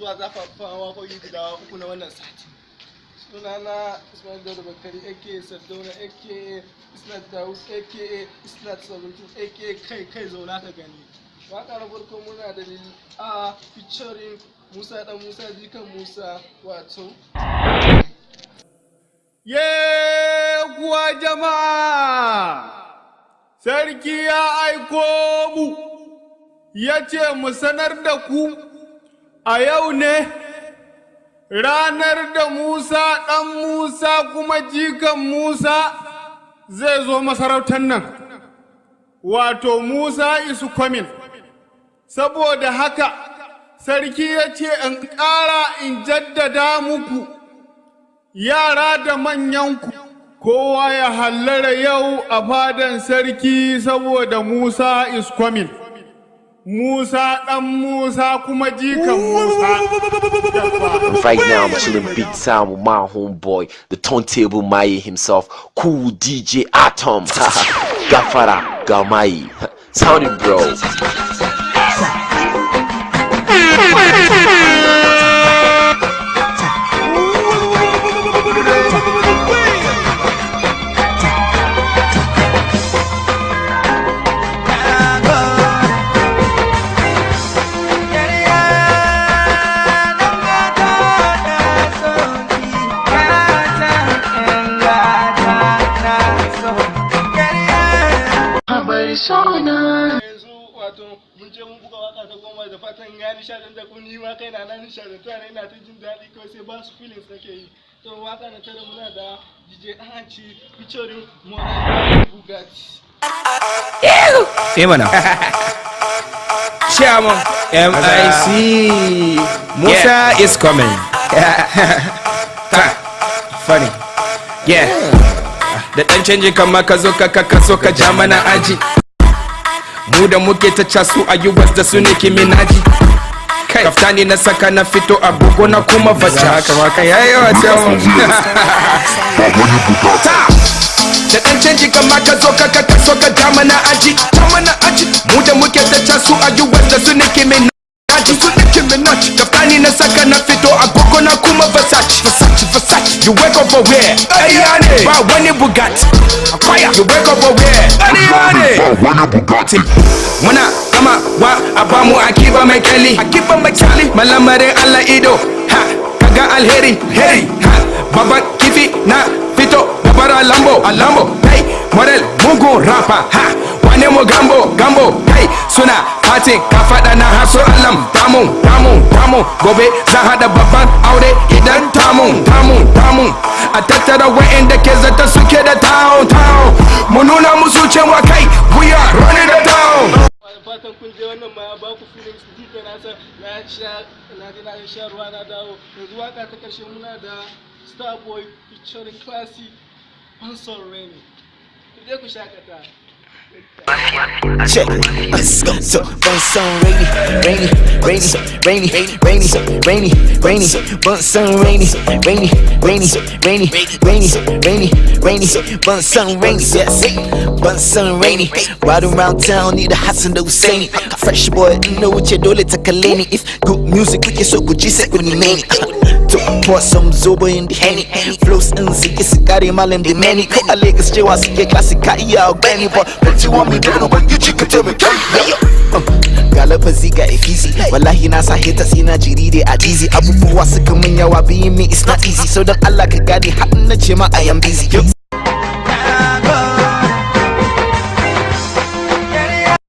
Zuwa zafafan waƙoƙi guda uku na wannan sati. Sunana Ismail Dauda Bakari, aka Sardauna, aka Isnat Dawud, aka Isnat 17, aka Kai Kai Zauna Ka Gani. Waƙa na farko muna da Lil A featuring Musa Dan Musa Jikan Musa, wato Ye kuwa jama'a, sarki ya aiko mu, ya ce mu sanar da ku a yau ne ranar da Musa ɗan Musa kuma jikan Musa zai zo masarautar nan, wato Musa is coming. Saboda haka, sarki ya ce in ƙara in jaddada muku, yara da manyanku, kowa ya hallara yau a fadan sarki saboda Musa is coming. Musa ɗan Musa kuma jikan Musa. Right now, I'm chilling big time with my homeboy, the turntable Maye himself, Cool DJ Atom. Gafara Gamayi. Sound it, bro. Yanzu wato mun je mun buga waka ta 10, da fatan ya nishaɗan da ku. Ni ma kaina na nishaɗantu ne, ina ta jin daɗi, kawai sai ba su feelings nake yi. To, waka na tara muna da DJ Hanci featuring Morel Bugatti. Eh mana. Chairman MIC Musa is coming. Funny. Yeah. Da ɗan canjin kama ka zo ka so ka ja mana aji. Mu da muke ta casu a US da su ne Minaj. Kaftani na saka na fito, agogo na kuma Versace. Haka ma kai yayi yawa, chairman. Ta! Da ɗan canji kama ka zo ka so ka ja mana aji. Ja mana aji. Mu da muke ta casu a US da su ne Minaj. Su Nicki Minaj. Kaftani na saka na fito, agogo na kuma Versace. Versace, Versace. You wake up for where? Ƙarya ne. Ba wani Bugatti. Fire. You wake up for where? Ƙarya ne. Wani Bugatti. Muna gama wa a bamu akiba mai kyali. Akiba mai kyali. Malamarin Allah ido. Ha. Kaga alheri. Heri. Ha. Baban kifi na fito. Babara lambo. A lambo. Hey. Model mugun rapper. Ha. Wane mu gambo gambo. Hey. Suna fatin ka faɗa na haso alam. Tamun tamun tamun. Gobe zan haɗa babban aure idan tamun tamun tamun. A tattara wa'inda ke zata suke da town town. Mu nuna musu cewa kai, we are running the town. Fatan kun je wannan ma ya ba ku feelings. Ni kai na san na sha, na je na sha ruwa na dawo. Yanzu waka ta karshe muna da Starboy featuring Classy, Banson Rainy. Ku je ku shakata. Check. Let's go. So, Bunson rainy, rainy, rainy, rainy, rainy, rainy, rainy, Bunson rainy, rainy, rainy, rainy, rainy, rainy, rainy, Bunson rainy, yes. Bunson rainy. Ride around town, need a Hassan da Husseini. Fresh boy, know what you dole ta kalle ni. If good music kuke so ku ji, sai ku neme ni. To pour some zobo in the Henny. Flows in suke su kare malam da many. Ko a Lagos cewa suke classic ka iya gani, but but you want me don ubangiji ka taimake ni. Ga lafazi ga efisi, wallahi na sa haters ina jiri dai a dizzy. Abubuwa suka min yawa, being me is not easy, so don Allah ka gane har na ce ma I am busy.